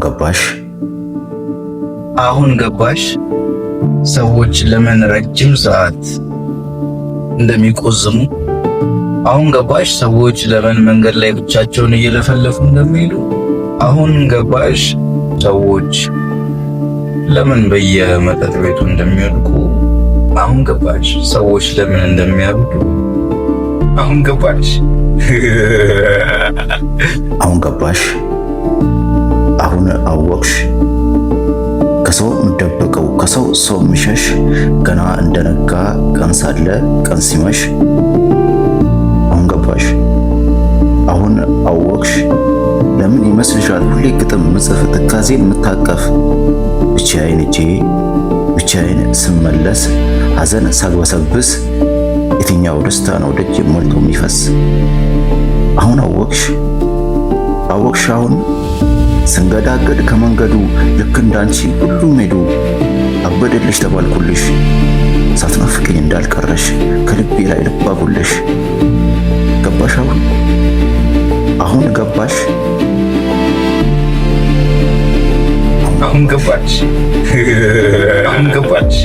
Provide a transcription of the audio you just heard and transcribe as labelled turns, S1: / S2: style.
S1: ገባሽ?
S2: አሁን ገባሽ ሰዎች ለምን ረጅም ሰዓት እንደሚቆዝሙ? አሁን ገባሽ ሰዎች ለምን መንገድ ላይ ብቻቸውን እየለፈለፉ እንደሚሄዱ? አሁን ገባሽ ሰዎች ለምን በየመጠጥ ቤቱ እንደሚወድቁ? አሁን ገባሽ ሰዎች ለምን እንደሚያብዱ? አሁን ገባሽ?
S1: አሁን ገባሽ? አሁን አወቅሽ? ከሰው የምደበቀው፣ ከሰው ሰው ምሸሽ፣ ገና እንደነጋ ቀን ሳለ ቀን ሲመሽ። አሁን ገባሽ? አሁን አወቅሽ? ለምን ይመስልሻል ሁሌ ግጥም ምጽፍ፣ ትካዜን ምታቀፍ፣ ብቻዬን እጄ ብቻዬን ስመለስ፣ ሐዘን ሳግበሰብስ፣ የትኛው ደስታ ነው ደጅ ሞልቶ የሚፈስ? አሁን አወቅሽ? አወቅሽ? አሁን ስንገዳገድ ከመንገዱ፣ ልክ እንዳንቺ ሁሉም ሄዱ፣ አበደልሽ ተባልኩልሽ፣ ሳትናፍቅኝ እንዳልቀረሽ ከልቤ ላይ ልባጉልሽ። ገባሽ አሁን? አሁን ገባሽ?
S2: አሁን ገባሽ? አሁን ገባሽ?